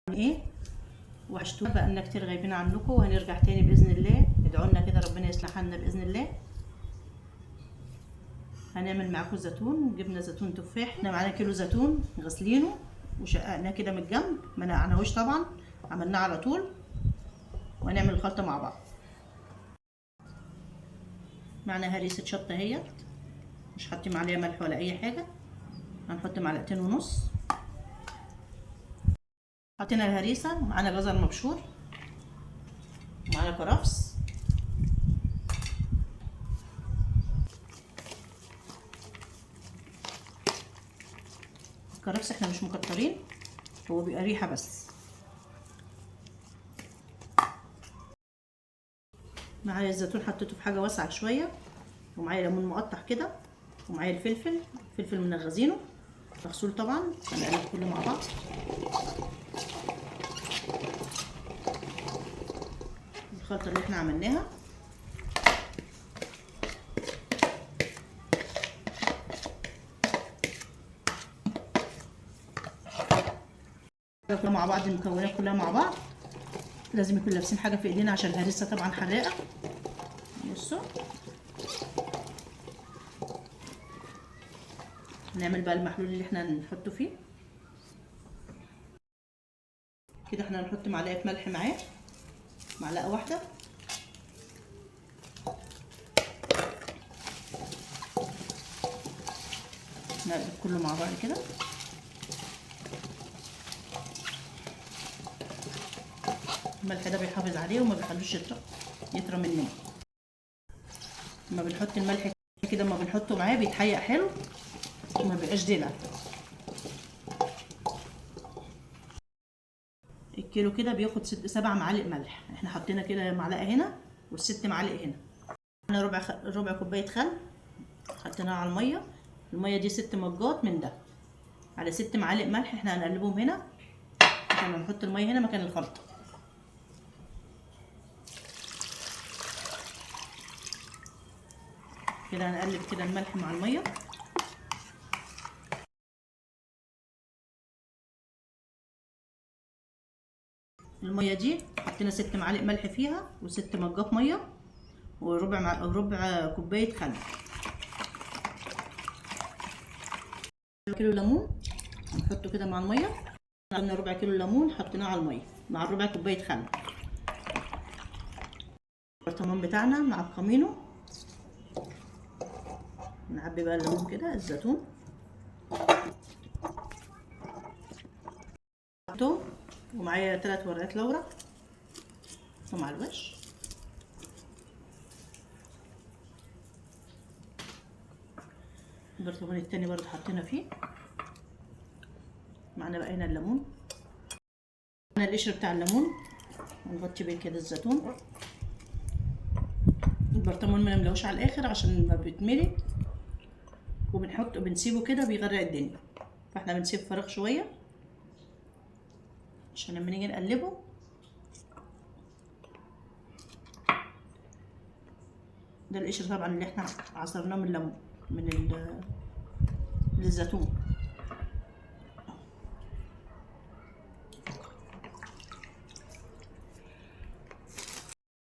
ايه وحشتونا، بقالنا كتير غايبين عنكم، وهنرجع تاني باذن الله. ادعوا لنا كده ربنا يصلح حالنا باذن الله. هنعمل معاكم زيتون، جبنا زيتون تفاح، احنا معانا كيلو زيتون غسلينه وشققناه كده من الجنب، ما نقعناهوش طبعا، عملناه على طول. وهنعمل الخلطة مع بعض. معنا هريسه شطه اهيت، مش حاطين عليها ملح ولا اي حاجة، هنحط معلقتين ونص. حطينا الهريسه، معانا جزر مبشور، ومعانا كرفس، الكرفس احنا مش مكترين، هو بيبقى ريحه بس. معايا الزيتون حطيته في حاجة واسعة شوية، ومعايا ليمون مقطع كده، ومعايا الفلفل، فلفل منغزينه مغسول طبعا. هنقلب كله مع بعض. الخلطة اللي احنا عملناها مع بعض، المكونات كلها مع بعض. لازم يكون لابسين حاجة في ايدينا عشان الهريسه طبعا حراقه. بصوا نعمل بقى المحلول اللي احنا هنحطه فيه كده. احنا هنحط معلقه ملح معاه، معلقه واحدة، نقلب كله مع بعض كده. الملح ده بيحافظ عليه وما بيخلوش يطرى مننا. لما بنحط الملح كده، ما بنحطه معاه بيتحيق حلو وما بيبقاش دلع. الكيلو كده بياخد 7 معالق ملح، احنا حطينا كده معلقه هنا والست معالق هنا. انا ربع كوباية خل حطيناها على المية، المية دي 6 مجات من ده على 6 معالق ملح. احنا هنقلبهم هنا عشان نحط المية هنا مكان الخلطة. كده هنقلب كده الملح مع المية. المية دي حطينا 6 معالق ملح فيها وست مجات مية وربع ربع كوباية خل. كيلو ليمون هنحطه كده مع المية. عندنا ربع كيلو ليمون حطيناه على المية مع ربع كوباية خل. البرطمان بتاعنا مع الكامينو، نعبي بقى الليمون كده، الزيتون، ومعايا 3 ورقات لورا ومع الوش. البرطمان التاني برضه حطينا فيه. معانا بقى هنا الليمون، معانا القشر بتاع الليمون هنغطي بيه كده الزيتون. البرطمان ما نملوش على الاخر عشان ما بيتملي، وبنحط وبنسيبه كده بيغرق الدنيا، فاحنا بنسيب فراغ شوية عشان لما نيجي نقلبه. ده القشر طبعا اللي احنا عصرناه من الليمون من الزيتون.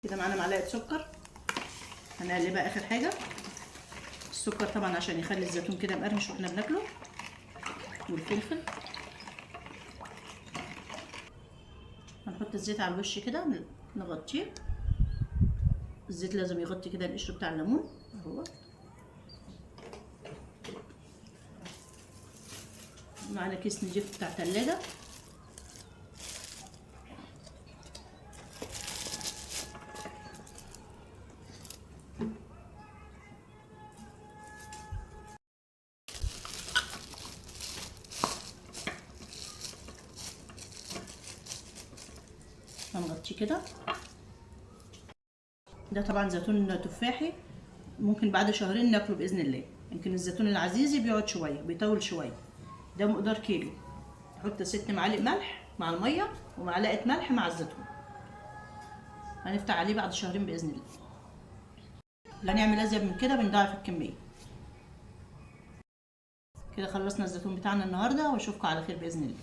كده معانا معلقه سكر هنقلبها اخر حاجة. السكر طبعا عشان يخلي الزيتون كده مقرمش واحنا بناكله، والفلفل. هنحط الزيت على الوش كده نغطيه. الزيت لازم يغطي كده القشر بتاع الليمون اهو. معانا كيس نجيف بتاع تلاجة. هنغطيه كده. ده طبعا زيتون تفاحي، ممكن بعد شهرين ناكله باذن الله. يمكن الزيتون العزيزي بيقعد شوية، بيطول شوية. ده مقدار كيلو. نحط 6 معالق ملح مع المية ومعلقة ملح مع الزيتون. هنفتح عليه بعد شهرين باذن الله. لا نعمل ازيد من كده، بنضاعف الكمية. كده خلصنا الزيتون بتاعنا النهارده، واشوفكم على خير باذن الله.